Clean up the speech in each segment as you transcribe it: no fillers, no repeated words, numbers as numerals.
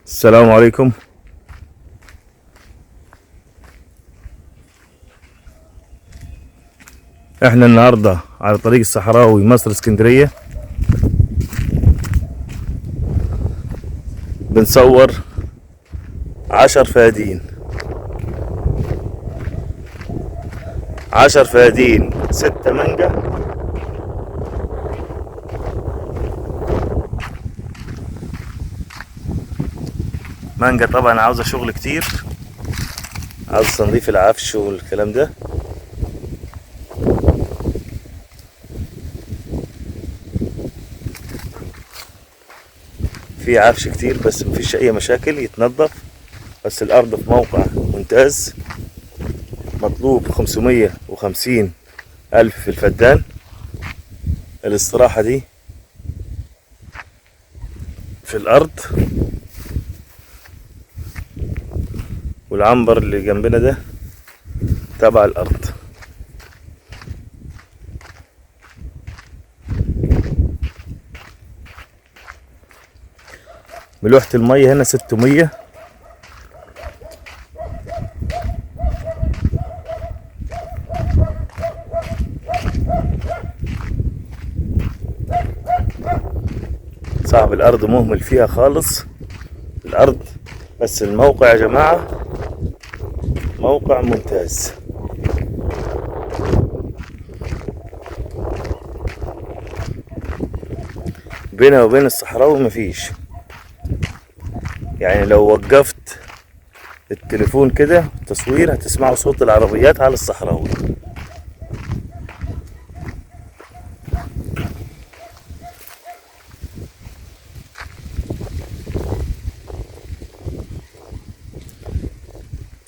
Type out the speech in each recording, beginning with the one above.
السلام عليكم. احنا النهارده على طريق الصحراوي مصر اسكندرية، بنصور 10 فدادين، 10 فدادين، 6 مانجا، مانجا طبعا عاوزة شغل كتير، عاوزة تنظيف العفش والكلام ده. في عفش كتير بس مفيش اي مشاكل، يتنظف. بس الارض في موقع ممتاز. مطلوب 550 ألف في الفدان. الاستراحة دي في الأرض، والعنبر اللي جنبنا ده تبع الأرض. ملوحة المية هنا 600. صاحب الأرض مهمل فيها خالص الأرض، بس الموقع يا جماعة موقع ممتاز. بينها وبين الصحراوي مفيش، يعني لو وقفت التليفون كده تصوير هتسمعوا صوت العربيات على الصحراوي.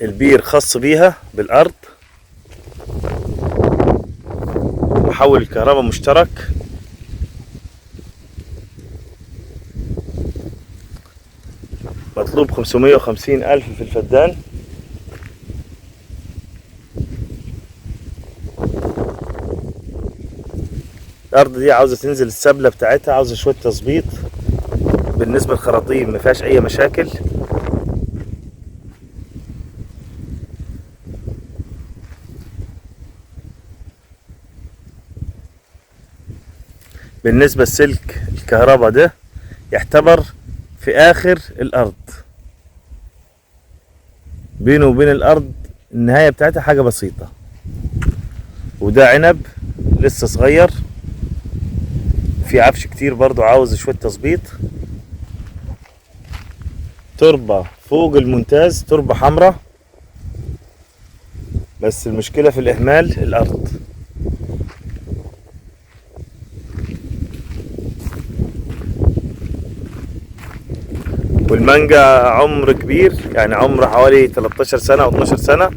البير خاص بيها بالأرض، محول الكهرباء مشترك. مطلوب 550 ألف في الفدان. الأرض دي عاوزة تنزل السبلة بتاعتها، عاوزة شوية تظبيط. بالنسبة للخراطيم ما فيهاش أي مشاكل. بالنسبة لسلك الكهرباء ده يعتبر في آخر الأرض، بينه وبين الأرض النهاية بتاعتها حاجة بسيطة. وده عنب لسه صغير، في عفش كتير برضو عاوز شوية تظبيط. تربة فوق الممتاز، تربة حمراء، بس المشكلة في الإهمال الأرض. والمانجا عمر كبير، يعني عمر حوالي 13 سنة أو 12 سنة.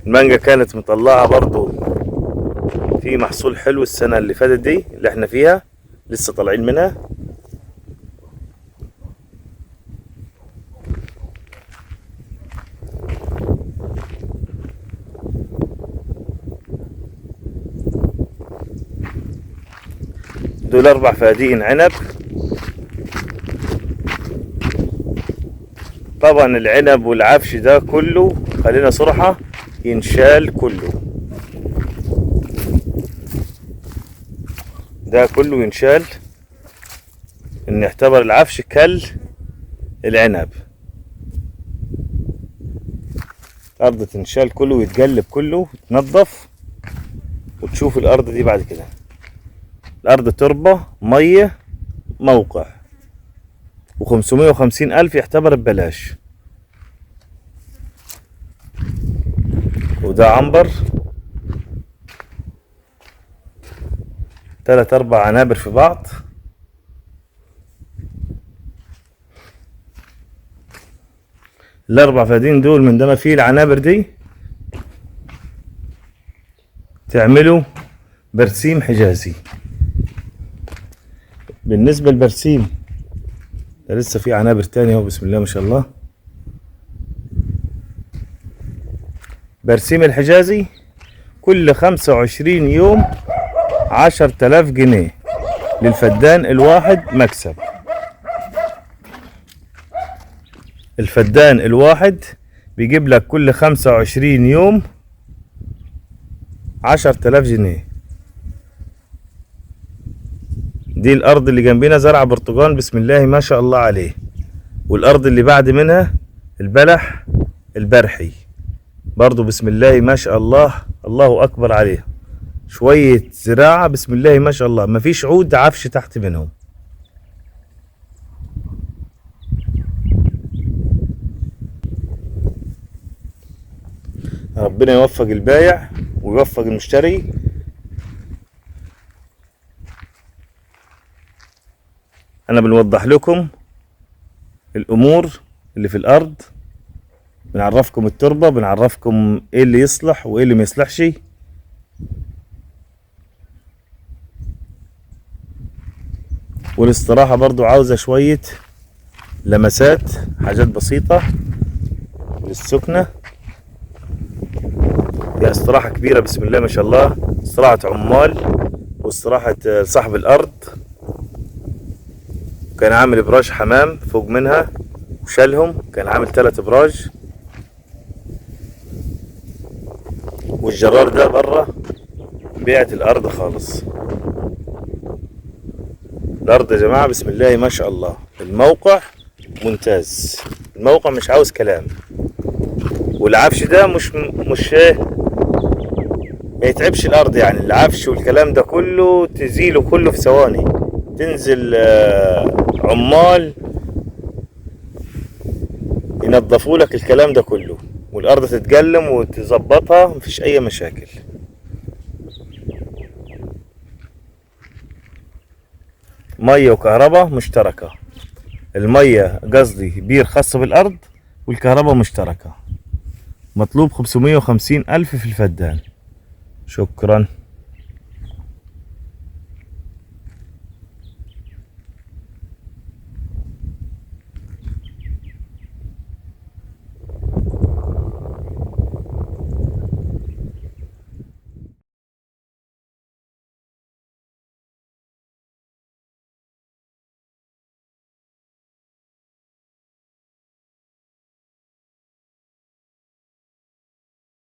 المانجا كانت مطلعة برضو في محصول حلو السنة اللي فاتت دي اللي احنا فيها، لسه طالعين منها. دول 4 فدادين عنب. طبعا العنب والعفش ده كله خلينا صراحة ينشال كله، ده كله ينشال، ان يعتبر العفش كل العنب. الارض تنشال كله ويتقلب كله وتنظف، وتشوف الارض دي بعد كده. الأرض تربة، مية، موقع، و550 ألف يعتبر ببلاش. وده عنبر، 3 4 عنابر في بعض. ال4 فدادين دول من ده ما فيه العنابر دي تعملوا برسيم حجازي. بالنسبة للبرسيم ده لسه في عنابر تاني اهو، بسم الله ما شاء الله. برسيم الحجازي كل 25 يوم 10,000 جنيه للفدان الواحد مكسب. الفدان الواحد بيجيب لك كل 25 يوم 10,000 جنيه. دي الأرض اللي جنبنا زرع برتقال بسم الله ما شاء الله عليه، والأرض اللي بعد منها البلح البرحي برضو بسم الله ما شاء الله، الله أكبر عليها. شوية زراعة بسم الله ما شاء الله، مفيش عود عفش تحت منهم. ربنا يوفق البايع ويوفق المشتري. أنا بنوضح لكم الأمور اللي في الأرض، بنعرفكم التربة، بنعرفكم إيه اللي يصلح وإيه اللي ما يصلحش. والاستراحة برضو عاوزة شوية لمسات، حاجات بسيطة للسكنة. هي استراحة كبيرة بسم الله ما شاء الله، استراحة عمال واستراحة صاحب الأرض. كان عامل إبراج حمام فوق منها وشالهم، كان عامل 3 إبراج. والجرار ده بره بيعة الأرض خالص. الأرض يا جماعة بسم الله ما شاء الله، الموقع ممتاز، الموقع مش عاوز كلام. والعفش ده مش ما يتعبش الأرض يعني، العفش والكلام ده كله تزيله كله في ثواني. تنزل عمال ينظفوا لك الكلام ده كله، والأرض تتقلم وتظبطها، مفيش أي مشاكل. مية وكهرباء مشتركة، المية قصدي بير خاصة بالأرض، والكهرباء مشتركة. مطلوب 550,000 في الفدان. شكرا.